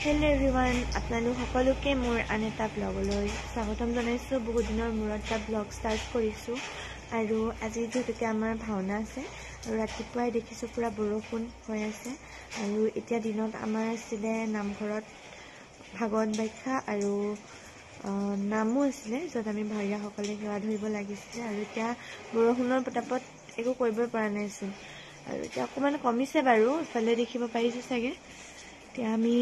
Hello' everyone, আপোনালোক সকলোকে মোৰ আন এটা ব্লগলৈ স্বাগতম জনাইছোঁ। বহুত দিনৰ মূৰত এটা ব্লগ ষ্টাৰ্ট কৰিছোঁ আৰু আজি যিহেতুকে আমাৰ ভাওনা আছে আৰু ৰাতিপুৱাই দেখিছোঁ পূৰা বৰষুণ হৈ আছে। আৰু এতিয়া দিনত আমাৰ আছিলে নামঘৰত ভাগৱত ব্যাখ্যা আৰু নামো আছিলে, য'ত আমি ভাৱৰীয়াসকলে সেৱা ধৰিব লাগিছিলে। আৰু এতিয়া বৰষুণৰ প্ৰতাপত একো কৰিবই পৰা নাইচোন। আৰু এতিয়া অকণমান কমিছে বাৰু, ইফালে দেখিব পাৰিছে চাগে। এতিয়া আমি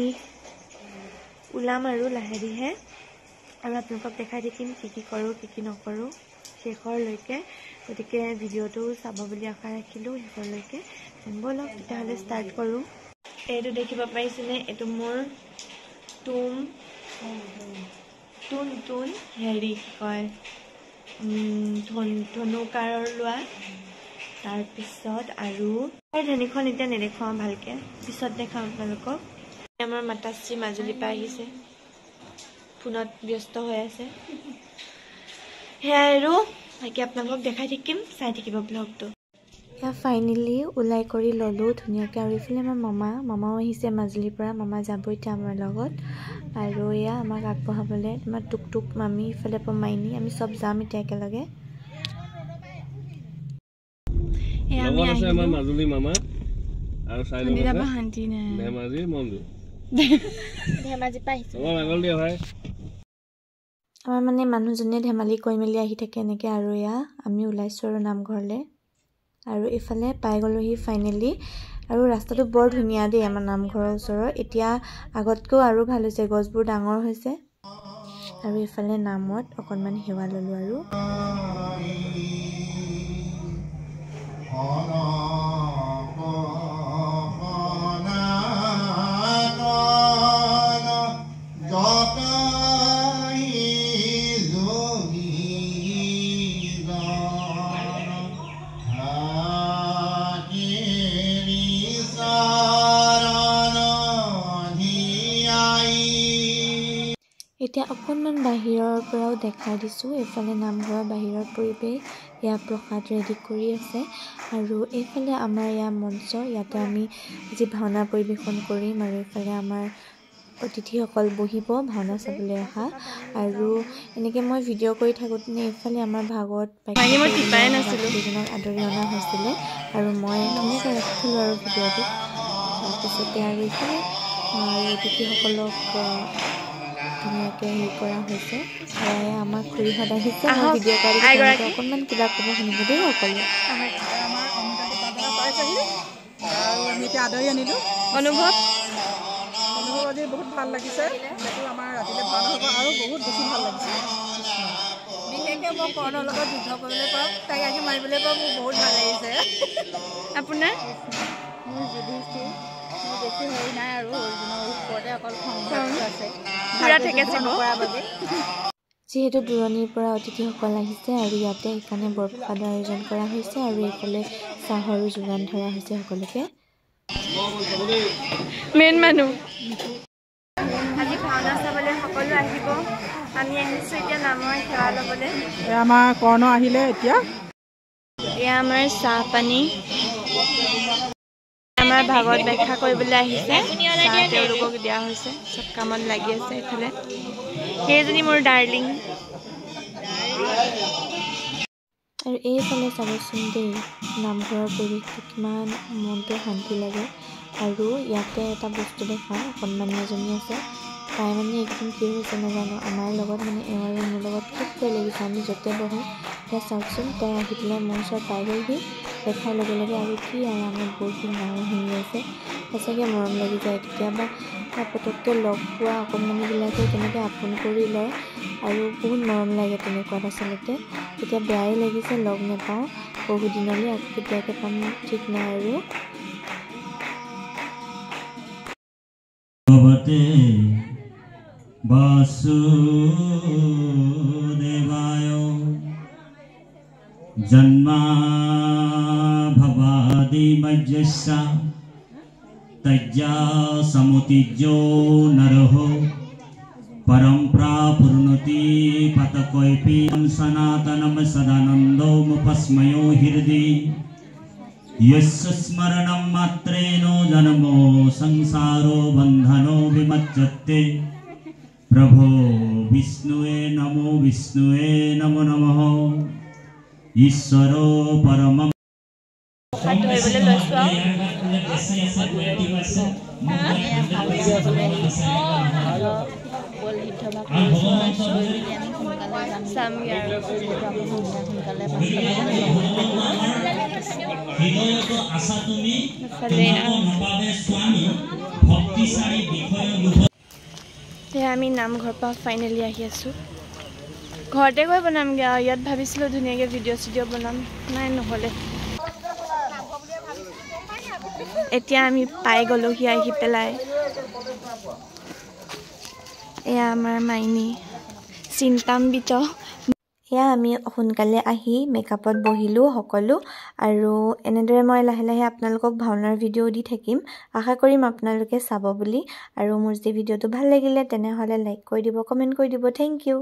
ওলাম আৰু লাহে ধীৰে আৰু আপোনালোকক দেখাই থাকিম কি কি কৰোঁ কি কি নকৰোঁ শেষৰলৈকে। গতিকে ভিডিঅ'টো চাব বুলি আশা ৰাখিলোঁ শেষৰলৈকে। ব'লক তেতিয়াহ'লে ষ্টাৰ্ট কৰোঁ। এইটো দেখিব পাৰিছেনে? এইটো মোৰ তুম তুন তুন হেৰি কি কয় ধনুকাৰৰ লোৱা। তাৰপিছত আৰু ধনীখন এতিয়া নেদেখুৱাওঁ ভালকৈ, পিছত দেখাম আপোনালোকক। আমাৰ মাতাশ্ৰী মাজুলীৰ পৰা আহিছে, ফোনত ব্যস্ত হৈ আছে। সেয়াই আৰু বাকী আপোনালোকক দেখাই থাকিম, চাই থাকিব ব্লগটো। এয়া ফাইনেলি ওলাই কৰি ল'লোঁ ধুনীয়াকৈ। আৰু এইফালে আমাৰ মামাও আহিছে মাজুলীৰ পৰা, মামা যাব এতিয়া আমাৰ লগত। আৰু এয়া আমাক আগবঢ়াবলৈ আমাৰ টুক টুক মামী, ইফালে পৰা মাইনী, আমি চব যাম এতিয়া একেলগে। আমাৰ মানে মানুহজনে ধেমালি কৰি মেলি আহি থাকে এনেকৈ। আৰু এয়া আমি ওলাইছোঁ আৰু নামঘৰলৈ। আৰু এইফালে পাই গ'লোহি ফাইনেলি। আৰু ৰাস্তাটো বৰ ধুনীয়া দেই আমাৰ নামঘৰৰ ওচৰৰ, এতিয়া আগতকৈও আৰু ভাল হৈছে, গছবোৰ ডাঙৰ হৈছে। আৰু এইফালে নামত অকণমান সেৱা ল'লোঁ। আৰু এতিয়া অকণমান বাহিৰৰ পৰাও দেখাই দিছোঁ। এইফালে নামঘৰৰ বাহিৰৰ পৰিৱেশ, এয়া প্ৰসাদ ৰেডি কৰি আছে। আৰু এইফালে আমাৰ এয়া মঞ্চ, ইয়াতে আমি আজি ভাওনা পৰিৱেশন কৰিম। আৰু এইফালে আমাৰ অতিথিসকল বহিব ভাওনা চাবলৈ অহা। আৰু এনেকৈ মই ভিডিঅ' কৰি থাকোঁতে এইফালে আমাৰ ভাগৱত কেইজনক আদৰি অনা হৈছিলে আৰু মই ধুনীয়াকৈ ৰাখি থ'লোঁ আৰু ভিডিঅ'টো। তাৰপিছতে আৰু এইফালে অতিথিসকলক ধুনীয়াকৈ হেৰি কৰা হৈছে। আমাৰ খুৰীহঁত আহিছে, মই ভিডিঅ' কৰি অকণমান কিবা ক'ব শুনিব দেই সকলোৱে। আদৰি আনিলোঁ। অনুভৱ আজি বহুত ভাল লাগিছে, যিহেতু আমাৰ ৰাতিলৈ ভাওনা হ'ব আৰু বহুত বেছি ভাল লাগিছে। বিশেষকৈ মই কৰ্ণৰ লগত যুদ্ধ কৰিবলৈ পাওঁ, তাইক আজি মাৰিবলৈ পাওঁ, মোৰ বহুত ভাল লাগিছে। আপোনাৰ? মোৰ যুধিষ্ঠিৰ, মোৰ বেছি হেৰি নাই আৰু অৰ্জুনৰ ওপৰতে অকল খং আছে। যিহেতু দূৰণিৰ পৰা অতিথিসকল আহিছে আৰু ইয়াতে সেইকাৰণে বৰপ্ৰসাদৰ আয়োজন কৰা হৈছে। আৰু এইফালে চাহৰো যোগান ধৰা হৈছে সকলোকে। মেইন মানুহ আজি ভাওনা চাবলৈ সকলো আহিব। আমি আহিছোঁ এতিয়া নামৰ সেৱা ল'বলৈ। আমাৰ কৰ্ণ আহিলে এতিয়া। এয়া আমাৰ চাহ পানী, আমাৰ ভাগৱত ব্যাখ্যা কৰিবলৈ আহিছে, চাহ তেওঁলোকক দিয়া হৈছে। চব কামত লাগি আছে। এইফালে সেইজনী মোৰ ডাৰ্লিং। আৰু এইফালে চাবচোন দেই নামঘৰৰ পৰিৱেশটো কিমান মনটো শান্তি লাগে। আৰু ইয়াতে এটা বস্তু দেখাওঁ, অকণমানি এজনী আছে, তাই মানে এইকেইদিন কি হৈছে নাজানো, আমাৰ লগত মানে এওঁ আৰু মোৰ লগত খুব লাগিছে। আমি য'তে বহোঁ। এতিয়া চাওকচোন, তাই আহি পেলাই মোৰ ওচৰত পাই গ'লহি দেখাৰ লগে লগে আৰু কি আৰামত বহি নাও শুনি আছে। সঁচাকৈ মৰম লাগি যায়। কেতিয়াবা পটককৈ লগ পোৱা অকণমানিবিলাকে কেনেকৈ আপোন কৰি লয় আৰু বহুত মৰম লাগে তেনেকুৱাত আচলতে। এতিয়া বেয়াই লাগিছে লগ নাপাওঁ বহুদিনলৈ, আকৌ কেতিয়াকৈ পাম ঠিক নাই। আৰু বাসুদেৱায় জন্মা ভবাদিমজ্জস্য তজ্জা সমতিজ্জো নরহ परम्परापूर्णति पतकोऽपि सनातनं सदानन्दमुपस्मयो हृदि यस्य स्मरणं मात्रेण जन्मो संसारो बन्धनो विमुक्। মজ্জতে প্ৰভো বিষ্ণুৱে নমো বিষ্ণুৱে নমো নমঃ ঈশ্বৰ পৰম। ধৰিবলৈ লৈছোঁ আৰু চামগৈ আৰু এয়া আমি নামঘৰ পৰা ফাইনেলি আহি আছোঁ। ঘৰতে গৈ বনামগৈ আৰু ইয়াত ভাবিছিলোঁ ধুনীয়াকৈ ভিডিঅ' চিডিঅ' বনাম, নাই নহ'লে। এতিয়া আমি পাই গ'লোহি আহি পেলাই। এয়া আমাৰ মাইনী চিন্তাম্বিত। এয়া আমি সোনকালে আহি মেকআপত বহিলোঁ সকলো, আৰু এনেদৰে মই লাহে লাহে আপোনালোকক ভাওনাৰ ভিডিঅ' দি থাকিম। আশা কৰিম আপোনালোকে চাব বুলি। আৰু মোৰ যদি ভিডিঅ'টো ভাল লাগিলে তেনেহ'লে লাইক কৰি দিব, কমেণ্ট কৰি দিব। Thank U.